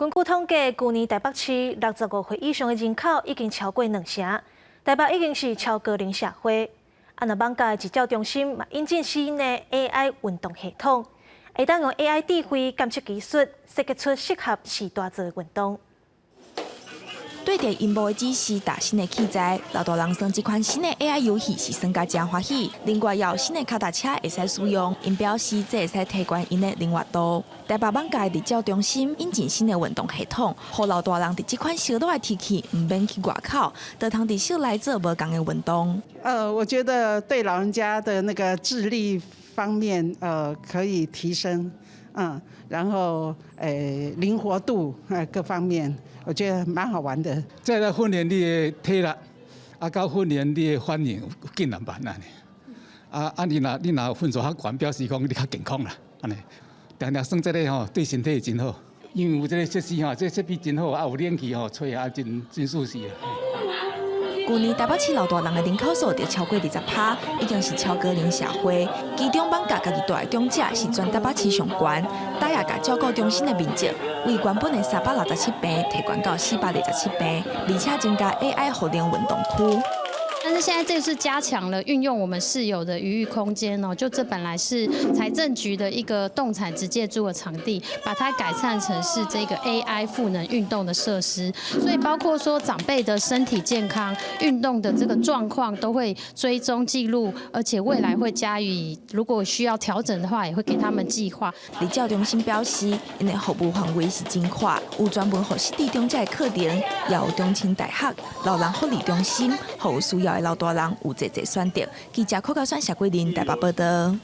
根據統計，舊年台北市65歲以上的人口已經超過兩成，台北已經是超高齡社會。啊，若艋舺的日照中心嘛引進新的 AI 運動系統，會當用 AI 智慧監測技術，設計出適合序大做的運動。對著螢幕的指示搭新的器材，老大人耍這款新的 AI 遊戲是耍甲誠歡喜。另外，也有新的跤踏車會使使用，𪜶表示這會使提懸𪜶的靈活度。台北艋舺的日照中心引進新的運動系統，予老大人佇這款燒熱的天氣毋免去外口，就通佇室內做無仝的運動。我覺得對老人家的那個智力方面，可以提升，然後靈活度，各方面，我覺得蠻好玩的。這來訓練你的體力，啊，佮訓練你的反應竟然慢按呢。啊，你若分數較懸，表示講你較健康啦，按呢。定定耍這个吼，對身體真好，因為有這个設施吼，這個設備真好，啊有冷氣吼，吹啊真真舒適啊。舊年台北市老大人的人口數就超過20趴，已經是超高齡社會。其中艋舺家己蹛的長者是全台北市上懸，大雅共照顧中心的面積，為原本的367坪提懸到427坪，而且增加 AI 賦能運動區。但是現在這個是加強了運用我們市有的餘裕空間哦，就這本來是財政局的一個動產質借租的場地，把它改善成是這個 AI 賦能運動的設施，所以包括說長輩的身體健康、運動的這個狀況都會追蹤記錄，而且未來會加以如果需要調整的話，也會給他們計劃。日照中心表示，𪜶的服務範圍是真闊，有專門予失智長者的課程，也有中青大學、老人福利中心，予有需要的老大人有濟濟選擇。記者柯家選、謝桂林台北報道。